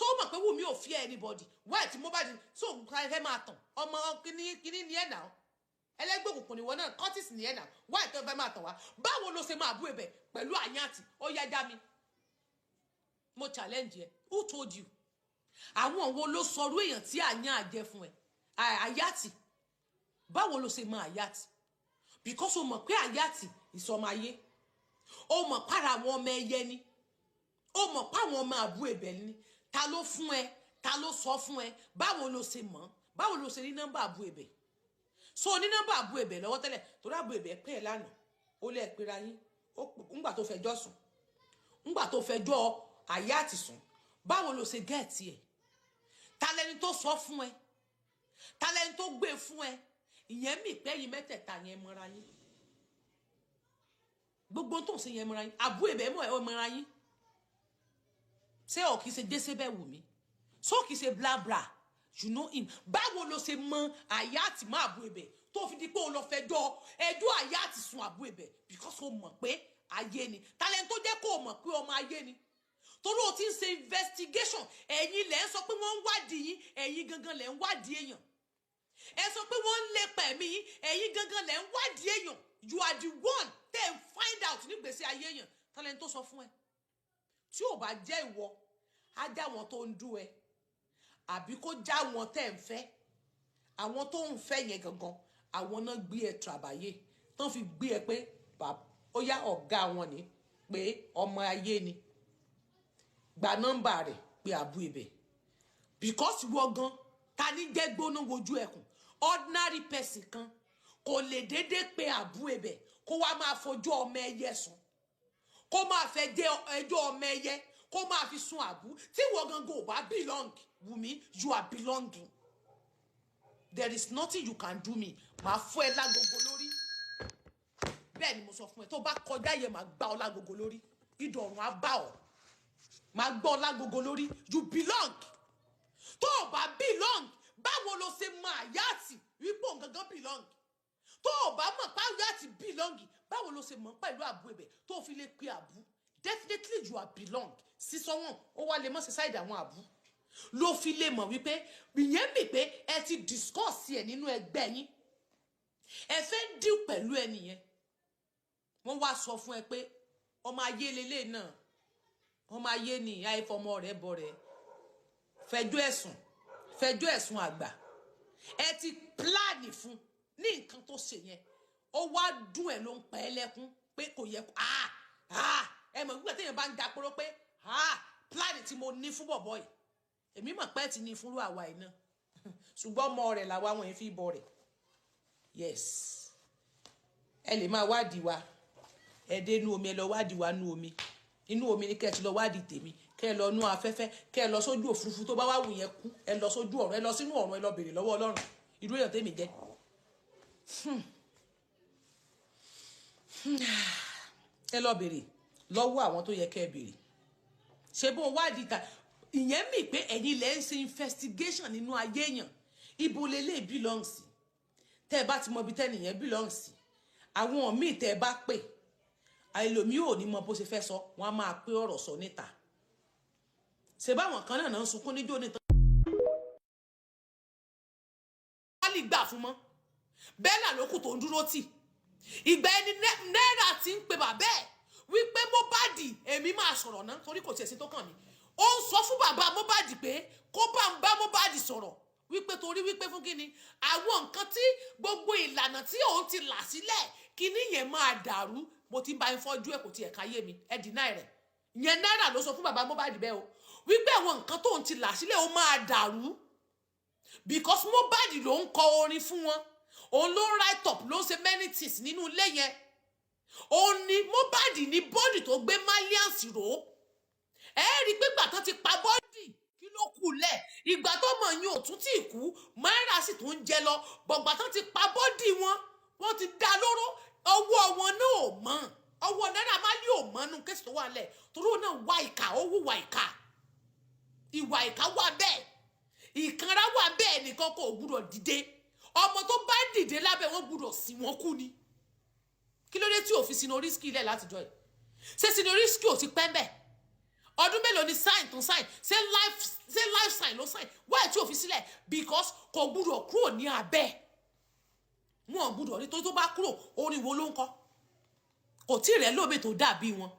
So ó mọ̀ pé Wùmí ò fear anybody. Why tí Mohbad so fẹ́ máa tàn? Ọmọ kíní kíní ni ẹ̀ náà, ẹlẹ́gbẹ́ òkùnkùn ni wọ́n náà, cultist ni ẹ̀ náà. Why tó fẹ́ máa tàn wá? Báwo ló ṣe máa bú ebẹ̀ pẹ̀lú àyàntì? Ó yá, já mi, mo challenge ẹ. Who told you? Àwọn wo ló sọrú èèyàn tí àyàn àjẹ fún ẹ? Àyàtì, báwo ló ṣe máa àyàtì? Because o mọ̀ pé àyàtì ìsọmọ ayé, o mọ̀ para àwọn ọmọ ẹyẹ ni, o mọ̀ pa àwọn ọmọ àbú ẹ̀bẹ̀ ni. Ta ló fún ẹ? Ta ló sọ fún ẹ? Báwo ló ṣe mọ̀? Báwo ló ṣe ní nọ́mbà àbú ẹ̀bẹ̀? So ní nọ́mbà àbú ẹ̀bẹ̀ lọ́wọ́ tẹ́lẹ̀, torí àbú ẹ̀bẹ̀ pé ẹ̀ lánàá, ó lẹ́ pera yín ńgbà tó fẹjọ́ sùn, ńgbà tó fẹjọ́ àyàtì sùn. Báwo ló ṣe get ẹ̀? Ta lẹni tó sọ fún ẹ? Ta lẹni tó gbé fún ẹ? Ìyẹn mi pé yín mẹ́tẹ̀ẹ̀ta yẹn mọ́ra yín. Gbogbo tó ń ṣe yẹn mọ́ra yín. Àbú ẹ̀bẹ̀ mọ́ ẹ mọ́ra yín. Ṣé ọ̀ kìí ṣe jésébẹ̀ wù mí? So kìí ṣe bla bla, you know him. Báwo ló ṣe mọ àyàtì má àbú ẹ̀bẹ̀ tó fi di pé òun lọ fẹjọ́ ẹjọ́ àyàtì sun àbú ẹ̀bẹ̀? Because ó mọ̀ pé ayé ni. Talent tó jẹ́ kó o mọ̀ pé ọmọ ayé ni, torí o ti ń ṣe investigation. Ẹ̀yin lẹ̀ ń sọ pé wọ́n ń wádìí yín, ẹ̀yin gangan lẹ̀ ń wádìí èèyàn. Ẹ sọ pé wọ́n ń lépa ẹ̀mí yín, ẹ̀yin gangan lẹ̀ ń wádìí èèyàn. You are the one tẹ́ ń find out nígbèsí ayé èèyàn. Talent tó sọ fún ẹ? Tí ò bá jẹ́ ìwọ, á já wọn tó ń dú ẹ, àbí kó já wọn tẹ́ ń fẹ́. Àwọn tó ń fẹ́ yẹn gangan, àwọn náà gbé ẹ tàbáyé tán fi gbé ẹ pé ó yá, ọ̀gá wọn ni pé ọmọ ayé ni, gba nọ́mbà rẹ̀ pé àbú ibẹ̀. Because wọ́n gan ta ní jẹ́ gbóná wojú ẹkùn. Ordinary person kan kò lè déédéé pé àbú ibẹ̀ kó wá máa fojú ọmọ ẹyẹ sùn, kó máa fẹ́ dé ẹjọ́ ọmọ ẹyẹ, kó máa fi sun àbú. Tí wọ́n gangan ò bá belong, Wùmí, you are belonging. There is nothing you can do me. Màá fọ́ ẹ lágogo lórí. Bẹ́ẹ̀ ni mo sọ fún ẹ. Tó bá kọjá yẹn, màá gbá ọ lágogo lórí. Ìdọ̀rùn á bá ọ, màá gbọ́ ọ lágogo lórí. You belong. Tó o bá belong, báwo ló ṣe mọ àyàtì wípé òun gangan belong? Tó o bá mọ̀ pé àyàtì belong, báwo ló ṣe mọ̀ pẹ̀lú àbú ẹ̀bẹ̀ tó o fi lè pe àbú? Definitely you are belong sí sọ́wọ́n. Ó wá lè mọ̀ sí side àwọn àbú ló fi lè mọ̀ wípé ìyẹn mi pé ẹ ti discuss ẹ̀ nínú ẹgbẹ́ yín, ẹ fẹ́ deal pẹ̀lú ẹnìyẹn. Wọ́n wá sọ fún ẹ pé ọmọ ayé lélẹ̀ náà, ọmọ ayé ni, àìfọmọ rẹ̀ bọ̀ rẹ̀, fẹjọ́ ẹ̀sùn, fẹjọ́ ẹ̀sùn àgbà. Ẹ ti plan fún ní nǹkan tó ṣe yẹn, ó wá dùn ẹ, ló ń pa ẹ́ lẹ́kún pé kò yẹ kó ah ah. Ẹ mọ̀ nígbà téèyàn bá ń dapòrò pé ah, plan tí mo ní fún bọ̀bọ̀ yìí, èmi mọ̀ pé ti ní fúnrú àwa yìí náà, ṣùgbọ́n ọmọ rẹ̀ làwa wọ̀nyí fi bọ̀ rẹ̀. Yes, ẹ lè máa wádìí wa. Ẹ dé inú omi, ẹ lọ wádìí wa nú omi. Inú omi ni kẹ́ ẹ ti lọ wádìí tèmi. Kẹ́ ẹ lọ nú afẹ́fẹ́, kẹ́ ẹ lọ sójú òfurufú, tó bá wà wù yẹn kú. Ẹ lọ sójú ọ̀run, ẹ lọ sínú ọ̀run, ẹ lọ béèrè lọ́wọ́ Ọlọ́run irú èèyàn tèmi jẹ́. Ẹ lọ béèrè lọ́wọ́ àwọn tó yẹ kẹ́ ẹ béèrè. Ṣé bó wádìí ta ìyẹn mi pé ẹ̀yin lẹ́ ń ṣe investigation nínú ayé èèyàn? Ibo lélẹ̀ belong sí? Tẹ́ ẹ bá ti mọ ibi tẹ́nìyẹn belong sí, àwọn míì tẹ́ ẹ bá pè, ẹlòmíì ò ní mọ bó ṣe fẹ́ sọ, wọ́n á máa pé ọ̀rọ̀ sọ níta. Ṣe báwọn kan náà ń sunkún níjó níta wọ́n lè gbà fún mọ́ bẹ́ẹ̀ náà ló kù tó ń dúró tì. Ìgbà ẹni náírà ti ń pe bàbá ẹ̀ wípé Mohbad, èmi máa sọ̀rọ̀ náà torí kò tiẹ̀ sí tó kàn mí. Ó ń sọ fún bàbá Mohbad pé kó bá ń bá Mohbad sọ̀rọ̀ wípé torí wípé fún kíni àwọn nǹkan tí gbogbo ìlànà tí òun ti là sílẹ̀, kíní yẹn máa dàrú. Mo ti ń bá yín fọ́jú ẹ̀, kò tiẹ̀ káyé mi. Ẹ deny rẹ̀. Ìyẹn náírà ló sọ fún bàbá Mohbad bẹ́ẹ̀ o, wípé àwọn nǹkan tóun ti là sílẹ̀, ó máa dàrú, because Mohbad ló ń kọ orin fún wọn, òun ló ń write up, ló ń ṣe many things nínú ilé yẹn. Òun ni Mohbad ní body tó gbé Marlians ró. Ẹ rí i pé gbà tán ti pa body, kí ló kù lẹ̀? Ìgbà tó mọ̀ yín ò tún tí ì kú, náírà sì tún ń jẹ lọ. Bọ̀gbà tán ti pa body wọn, wọ́n ti dá lóró, ọwọ́ wọn náà ò mọ̀, ọwọ́ Naira Marley ò mọ̀ nù case tó wà lẹ̀, torí òun náà wá ìkà, ó wùwà ìkà, ìwà ìkà wà bẹ́ẹ̀, ìkanra wà bẹ́ẹ̀. Nìkan kò gbúdọ̀ dìde. Ọmọ tó bá dìde lábẹ́ wọn gbúdọ̀ sí wọn kú ni. Kí ló dé tí òfin Sinorisky lẹ̀ látijọ́ yìí? Ṣé Sinorisky ò ti pẹ́ mbẹ́? Ọdún mélòó ni sign tó sign? Ṣé life, ṣé Sign why tí ò fi sílẹ̀? Because kò gbúdọ̀ kúrò ní abẹ́ wọn ò gbúdọ̀, nítorí tó bá kúrò, orin wo ló ń kọ? Kò tí rẹ̀ lómi tó dàbí wọn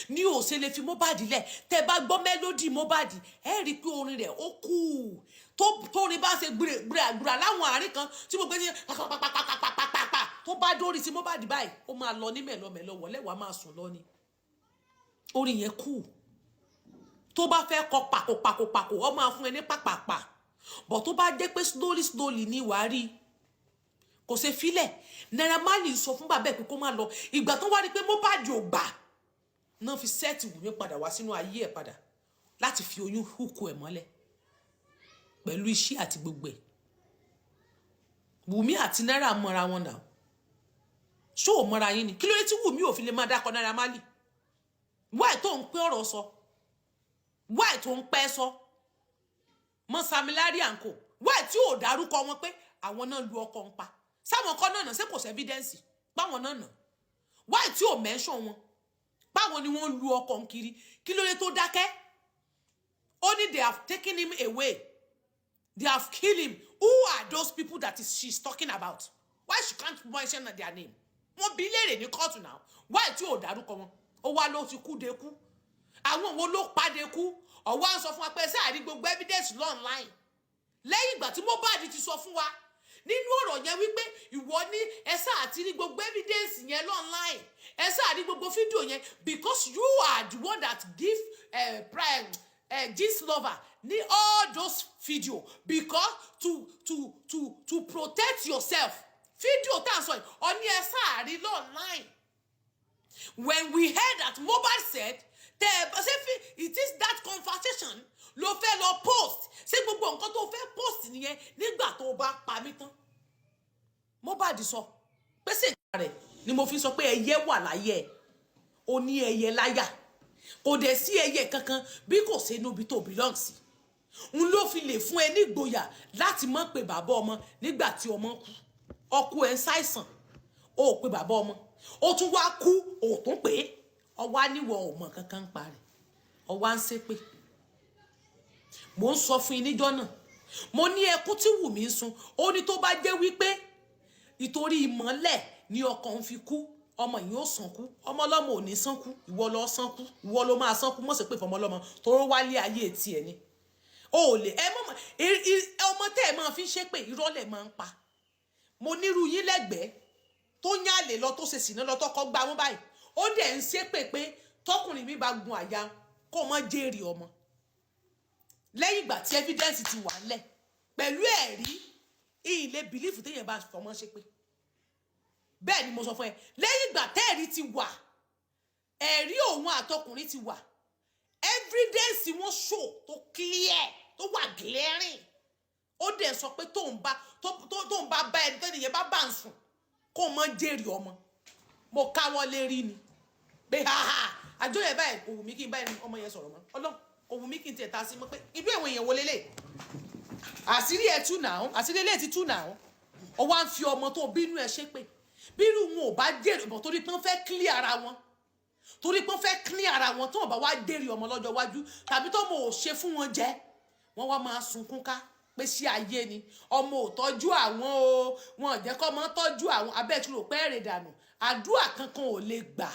ní ò ṣe lè fi Mohbad lẹ̀. Tẹ́ bá gbọ́ melody Mohbad, ẹ rí i pé orin rẹ̀ ó kú tó tórin bá ṣe gbìràgbìrà láwọn àárín kan tí mo gbé ní pàpàpàpàpàpàpà, tó bá dórí sí Mohbad báyìí, ó máa lọ ní mẹ̀lọmẹ̀lọ, wọlé wàá máa sùn lọ ni. Orin yẹn kú. Tó bá fẹ́ kọ pàkópàkópàkó, ọ máa fún ẹ ní pàpàpà bọ̀. Tó bá jẹ́ pé slowly slowly ni, wàá rí kò ṣe filẹ̀. Naira Marley sọ fún bàbá ẹ̀ pé kó má lọ. Ìgbà tó wá rí pé Mohbad ò gbà náà, fi set Wùmí padà wá sínú ayé ẹ̀ padà láti fi oyún húkú ẹ̀ mọ́lẹ̀ pẹ̀lú iṣẹ́ àti gbogbo ẹ̀. Wùmí àti Naira mọ́ra wọn náà. Ṣó ò mọ́ra yín ni? Kí ló dé tí Wùmí ò fi lè máa dákọ Naira Marley? Wáì tó ń pín ọ̀rọ̀ sọ, wáì tó ń pẹ́ sọ mọ́ Sam Larry and co, wáì tí ò dárúkọ wọn pé àwọn náà lu ọkọ ń pa sáwọn kọ́ náà nà? Ṣé kò sí evidence páwọn náà nà? Wáì tí ò mention wọn báwọn ni wọ́n lu ọkọ ń kiri? Kí ló dé tó dákẹ́? Ó ní they have taken him away, they have killed him. Who are those people that is she's talking about? Why she can't mention their name? Wọ́n bi léèrè ní kóòtù náà, why tí ò dárúkọ wọn? Ó wá ló ti kú de kú. Àwọn wo ló pàdé kú? Ọwọ́ à ń sọ fún wa pé sáà rí gbogbo evidence online lẹ́yìn ìgbà tí Mohbad ti sọ fún wa nínú ọ̀rọ̀ yẹn wípé ìwọ ní ẹ sáà ti rí gbogbo evidence yẹn online, ẹ sáà rí gbogbo fídíò yẹn, because you are the one that give prime gist lover ní all those video, because to protect yourself. Fídíò tá à ń sọ yìí, ọ ní ẹ sáà rí online. When we heard that Mohbad said tẹ ẹ ṣe fi, it is that conversation ló fẹ́ lọ post. Ṣé gbogbo nǹkan tó fẹ́ post nìyẹn nígbà tó o bá pa mí tán? Mohbad sọ pé ṣe ìgbà rẹ̀ ni mo fi sọ pé ẹyẹ wà láyé ẹ, o ní ẹyẹ láyà, kò dẹ̀ sí ẹyẹ kankan bí kò ṣe inú ibi tó belong sí. N ló fi lè fún ẹ ní ìgboyà láti mọ̀ pé bàbá ọmọ nígbà tí ọmọ kú. Ọkọ ẹ ń ṣàìsàn, ó pe bàbá ọmọ, ó tún wá kú, ó tún pé ọwá níwọ̀ ò mọ̀ kankan pa rẹ̀, ọwá ń ṣépè. Mò ń sọ fún yín níjọ́ náà, mo ní ẹkún tí Wùmí ń sun, ó ní tó bá jẹ́ wípé ìtorí ìmọ́lẹ̀ ni ọkọ ń fi kú, ọmọ yìí ó sànkú. Ọmọ ọlọ́mọ ò ní sánkú, ìwọ lọ sánkú, ìwọ ló máa sánkú. Mọ̀ sí pé fọmọ ọlọ́mọ toró wálé ayé tiẹ̀ ni o ò lè ẹ mọ̀. Ọmọ tẹ́ ẹ máa fi ń ṣépè, irọ́ lẹ̀ máa ń pa. Mo nírú yín lẹ́gbẹ̀ẹ́ tó yán àlè lọ, tó ṣe sìnà lọ, tọkọ gbá mú báyìí, ó dẹ̀ ń ṣépè pé tọkùnrin mi bá gun àyà kó mọ́ jèrè ọmọ, lẹ́yìn ìgbà tí evidence ti wà ńlẹ̀ pẹ̀lú ẹ̀rí. Ilé belief téèyàn bá fọmọ ṣépè, bẹ́ẹ̀ ni mo sọ fún ẹ. Lẹ́yìn ìgbà tẹ́ẹ̀rí ti wà, ẹ̀rí òun àtọkùnrin ti wà, evidence wọn show tó clear, tó wà glaring, ó dẹ̀ sọ pé tóun bá bá ẹni tẹ́lẹ̀ yẹn bá ń sùn, kó mọ́ jèrè ọmọ. Mo káwọ́ lérí ni pé ha ha, àjọ yẹn báyìí kò wù mí kí n bá ọmọ yẹn sọ̀rọ̀ mọ́. Ọlọ́run, kò wù mí kí n tiẹ̀ ta sí mọ́ pé irú ẹ̀wọ̀n èèyàn wo lélẹ̀. Àṣírí ẹ̀ tú náà, àṣírí eléyìí ti tú náà. Ó wá ń fi ọmọ tó bínú ẹ ṣépè. Bírú wọn ò bá jèrè bọ̀, torí pé wọ́n fẹ́ clear ara wọn, torí pé wọ́n fẹ́ clear ara wọn, tó wọn bá wá dèrè ọmọ lọ́jọ́ iwájú tàbí tó mọ̀ ò ṣe fún wọn jẹ, wọ́n wá máa sunkún ká pé sí ayé ni ọmọ ò tọ́jú àwọn o, wọn ò jẹ́ kọ́ ọmọ tọ́jú àwọn abẹ́túrò pẹ́ẹ́rẹ́ dànù. Àdúrà kankan ò lè gbà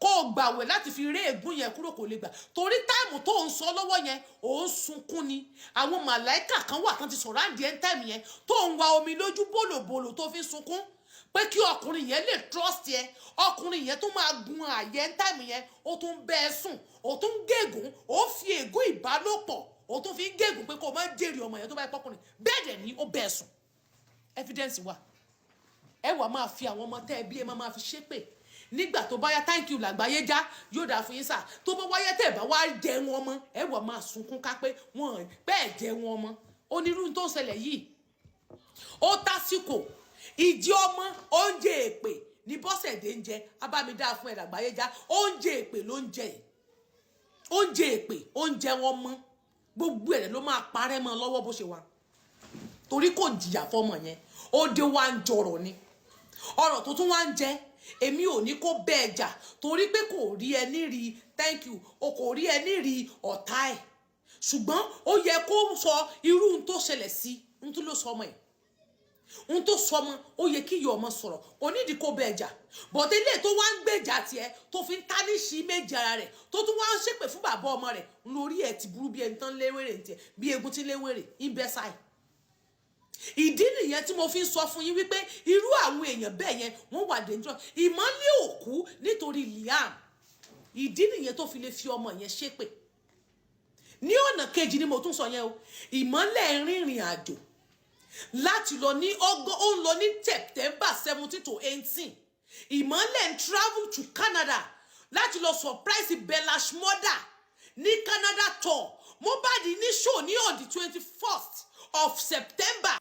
kó o gbàwẹ̀ láti fi ré ègún yẹn kúrò, kò lè gbà, torí time tó ń sọ lọ́wọ́ yẹn, ò ń sunkún ni. Àwọn màláìkà kan wà kan ti sọ̀rọ̀ àǹdí ẹ̀ ń time yẹn tó ń wa omi lójú bòlòbòlò tó fi ń sunkún pé kí ọkùnrin yẹn lè trust ẹ. Ọkùnrin yẹn tó máa gun àyẹ̀ ń time yẹn, ó tún bẹ́ ẹ sùn, ó tún gégùn, ó fi ègún ìbálòpọ̀, ó tún fi ń gégùn pé kó o má jèrè ọmọ yẹn tó bá yẹ pọ́kùnrin. Bẹ́ẹ̀ dẹ̀ ni ó bẹ́ ẹ sùn, evidence wà. Ẹ wà máa fi àwọn ọmọ tẹ́ ẹ bí ẹ máa fi ṣépè nígbà tó bá yá. Thank you làgbáyé já, yóò dáa fún yín sà. Tó bá wáyé, tẹ́ ẹ bá wá jẹ wọn mọ́, ẹ wà máa sunkún ká pé wọn bẹ́ẹ̀ jẹ wọn mọ́. Onírúurú tó ń ṣẹlẹ̀ yìí, ó tásìkò ìdí ọmọ. Oúnjẹ èpè ní Bọ́sẹ̀dé ń jẹ. Abámidá fún ẹ làgbáyé já. Oúnjẹ èpè ló ń jẹ yìí, oúnjẹ èpè, oúnjẹ wọn mọ́. Gbogbo ẹ̀ ló máa parẹ́ mọ́ lọ́wọ́ bó ṣe wà, torí kò jìyà fọmọ yẹn. Ó dé wá ń jọrọ̀ ni ọ̀rọ̀ tó tún wá ń jẹ. Èmi ò ní kó bẹ́ẹ̀ jà, torí pé kò rí ẹ ní rí. Thank you. O kò rí ẹ ní rí ọ̀tá ẹ̀. Ṣùgbọ́n ó yẹ kó sọ irú ohun tó ṣẹlẹ̀ sí, ohun tó ló sọ ọmọ ẹ̀, ohun tó sọ ọmọ. Ó yẹ kí ìyá ọmọ sọ̀rọ̀. Onídìí kó bẹ ẹjà bọ̀dé ilé tó wá ń gbèjà tiẹ̀, tó fi ń tánìṣì méjì ara rẹ̀, tó tún wá ń ṣépè fún bàbá ọmọ rẹ̀. Lórí ẹ̀ ti burú bí ẹni tán léwèrè ní tiẹ̀, bí egun tí léwèrè ń bẹ́ sáì. Ìdí nìyẹn tí mo fi ń sọ fún yín wípé irú àwọn èèyàn bẹ́ẹ̀ yẹn, wọ́n wà dangerous. Ìmọ́lẹ̀ òkú nítorí Liam, ìdí nìyẹn tó fi lè fi ọmọ yẹn ṣépè. Ní ọ̀nà kejì ni mo tún sọ yẹn o. Ìmọ́lẹ̀ rìnrìn àjò láti lọ ní ọgọ́, ó ń lọ ní September 17 to 18. Ìmọ́lẹ̀ ń travel to Canada láti lọ surprise Bella Shmurda ní Canada tour. Mohbad ní show ní on the 21st of September.